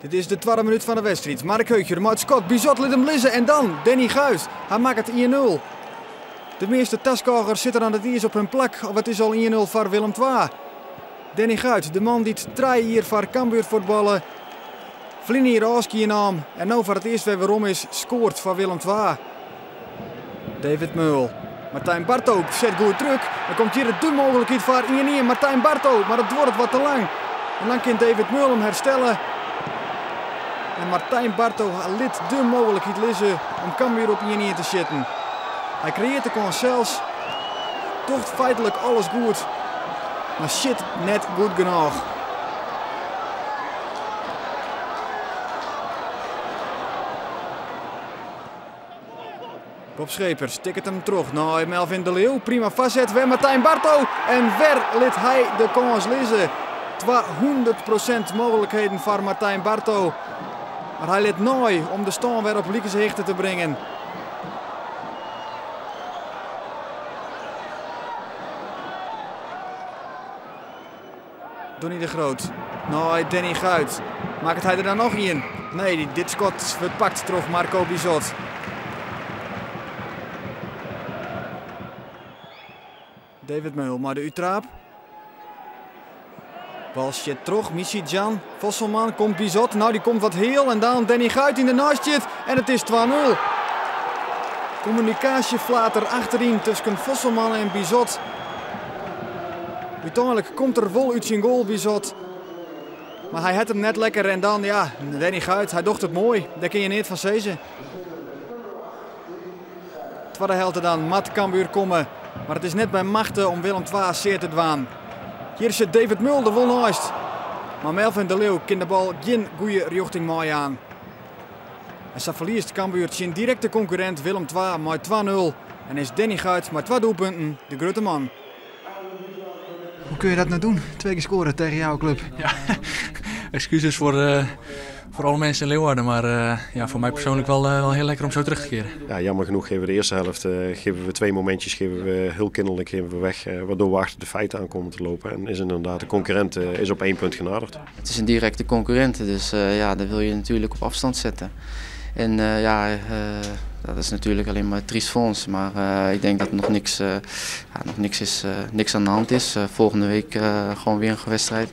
Dit is de twadde minút fan de wedstriid. Mark Heutjer mei it skot. Bizot lit him lizze en dan Danny Guijt. Hy makket 1-0. De measte taskôgers sitte oan it iis op hun plak of it is al 1-0 foar Willem II. Danny Guijt, de man dy't 3 jier foar Cambuur fuotballe, ferline jier ôfskie naam en no foar it earst wer werom is, skoart foar Willem II. David Meul. Martijn Barto set goed druk. Dan komt hjir de mooglikheid foar 1-1. Martijn Barto, mar it duorret wat te lang. En dan kin David Meul him werstelle. En Martijn Barto lit de mooglikheid lizze om Cambuur op 1-1 te setten. Hy kreëarret de kâns sels. Docht feitlik alles goed. Mar sjit net goed genôch. Bob Schepers tikket him troch nei Melvin de Leeuw. Prima foarset, wer Martijn Barto. En wer lit hy de kâns lizze. 200% mooglikheden foar Martijn Barto. Mar hy lit nei om de stân wer op likense hichte te bringen. Donny de Groot. Nei Danny Guijt. Makket hy der dan noch ien? Nee, dit skot wurdt pakt troch Marco Bizot. David Meul mei de úttraap. Bal sjit troch, Jan. Vosselman komt Bizot. No, dy komt wat heal. En dan Danny Guijt yn de neistjit. En it is 2-0. Kommunikaasjeflater achteryn tusken Vosselman en Bizot. Uteinlik komt er wol út syn goal, Bizot. Mar hy hat him net lekker en dan, ja, Danny Guijt, hy docht it moai. Dêr kinne je neat fan sizze. Twadde helte dan, moat Cambuur komme. Mar it is net by machte om Willem II sear te dwaan. Hjir sit David Mulder wol neist. Mar Melvin de Leeuw kin de bal gjin goede rjochting meijaan. En sa ferliest Cambuur tsjin direkte konkurrint Willem II mei 2-0. En is Danny Guijt mei twa doelpunten de grutte man. Hoe kun je dat nou doen? Twee keer scoren tegen jouw club. Ja, excuses voor alle mensen in Leeuwarden. Maar ja, voor mij persoonlijk wel heel lekker om zo terug te keren. Ja, jammer genoeg geven we de eerste helft geven we twee momentjes geven we heel kinderlijk geven we weg. Waardoor we achter de feiten aankomen te lopen. En is inderdaad de concurrent is op 1 punt genaderd. Het is een directe concurrent, dus ja, daar wil je natuurlijk op afstand zetten. En ja, dat is natuurlijk alleen maar triest voor ons. Maar ik denk dat nog niks, ja, nog niks, is, niks aan de hand is. Volgende week gewoon weer een wedstrijd.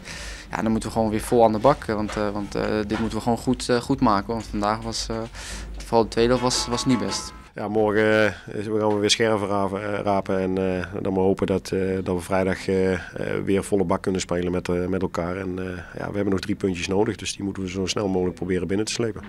Ja, dan moeten we gewoon weer vol aan de bak. Want dit moeten we gewoon goed maken. Want vandaag was, vooral de tweede helft was niet best. Ja, morgen gaan we weer scherven rapen en dan maar hopen dat we vrijdag weer volle bak kunnen spelen met elkaar. En ja, we hebben nog 3 puntjes nodig, dus die moeten we zo snel mogelijk proberen binnen te slepen.